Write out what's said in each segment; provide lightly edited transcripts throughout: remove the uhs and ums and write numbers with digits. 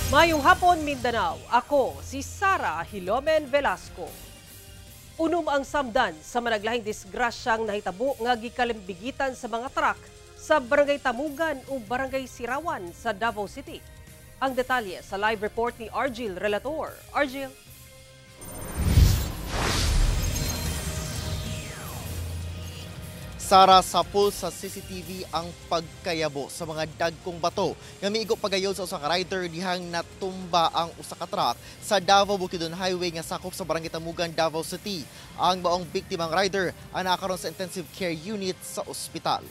Mayong hapon, Mindanao. Ako si Sara Hilomen Velasco. Unom ang samdan sa managlahing disgrasyang nahitabo nga gikalimbigitan sa mga truck sa Barangay Tamugan ug Barangay Sirawan sa Davao City. Ang detalye sa live report ni Argil Relator. Argil. Sara, sapul sa CCTV ang pagkayabo sa mga dagkong bato nga miigo pagayon sa usa ka rider dihang natumba ang usa ka truck sa Davao Bukidnon Highway nga sakop sa Barangay Tamugan, Davao City. Ang maong biktimang rider ang nakaroon sa intensive care unit sa ospital.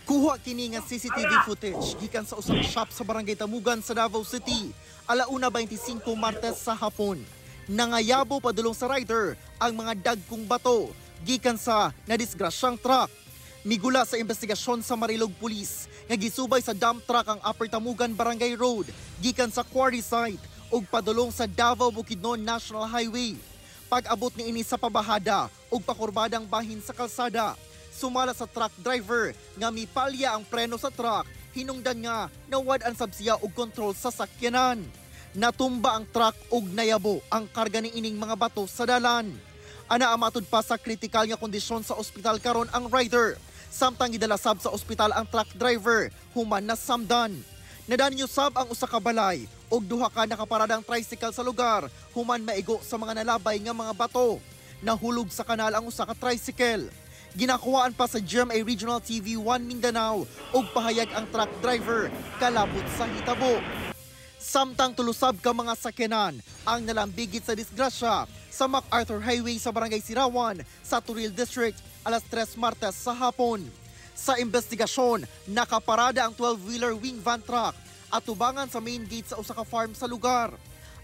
Kuha kini nga CCTV footage gikan sa usa ka shop sa Barangay Tamugan sa Davao City, 1:25 Martes sa hapon. Nangayabo padulong sa rider ang mga dagkong bato gikan sa nadisgrasyang truck. Migula sa investigasyon sa Marilog Police nga gisubay sa dump truck ang Upper Tamugan Barangay Road gikan sa quarry site ug padulong sa Davao Bukidnon National Highway. Pag-abot niini sa pabahada ug pakurbadang bahin sa kalsada, sumala sa truck driver nga mipalya ang preno sa truck, hinungdan nga nawad-an sab siya og kontrol sa sakyanan. Natumba ang truck ug nayabo ang karga niining mga bato sa dalan. Ana matud pa sa kritikal nga kondisyon sa ospital karon ang rider, samtang gidala sab sa ospital ang truck driver human na samdan. Nadanyo sab ang usa ka balay ug duha ka nakaparadang tricycle sa lugar human maigo sa mga nalabay nga mga bato. Nahulog sa kanal ang usa ka tricycle. Ginakuhaan pa sa GMA Regional TV 1 Mindanao og pahayag ang truck driver kalabot sa hitabo. Samtang tulusab ka mga sakyanan ang nalambigit sa disgrasya sa MacArthur Highway sa Barangay Sirawan sa Toril District 3:00 Martes sa hapon. Sa investigasyon, nakaparada ang 12-wheeler wing van truck at tubangan sa main gate sa usa ka farm sa lugar.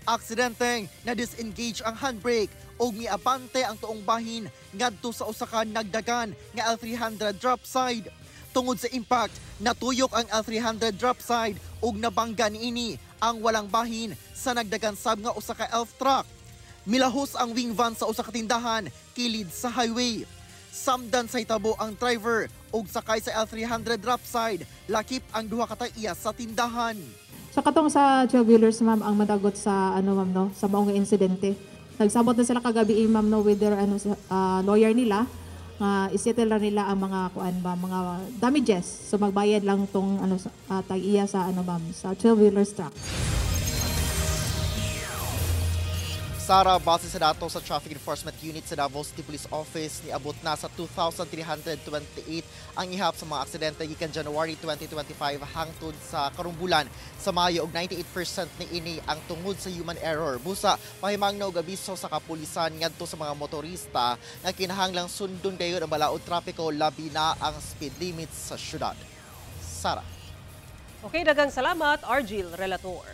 Aksidenteng na-disengage ang handbrake ug miabante ang tuong bahin ngadto sa usa ka nagdagan nga L300 drop side. Tungod sa impact, natuyok ang L300 drop side ug nabangga niini ang walang bahin sa nagdagan sab nga usa ka elf truck. Milahos ang wing van sa usa ka tindahan kilid sa highway. Samdan sa hitabo ang driver ug sakay sa L300 drop side, lakip ang duha ka tag-iya sa tindahan. So katong sa 12-wheelers, ma'am, ang madagot sa ano, ma'am, no, sa maong insidente. Nagsabot na sila kagabi, ma'am, no, with their ano lawyer nila, isettle na nila ang mga kuan ba, mga damages. So magbayad lang tong ano tag-iya sa ano, ma'am, sa 12-wheelers truck. Sara, base sa dato sa Traffic Enforcement Unit sa Davao City Police Office, niabot na sa 2,328 ang ihap sa mga aksidente gikan January 2025 hangtod sa karong bulan sa Mayo, og 98% niini ang tungod sa human error. Busa, pahimangno og abiso sa kapulisan ngadto sa mga motorista nga kinahanglang sundon gayon ang balaod trapiko, labi na ang speed limit sa syudad. Sara. Okay, daghang salamat, Argil Relator.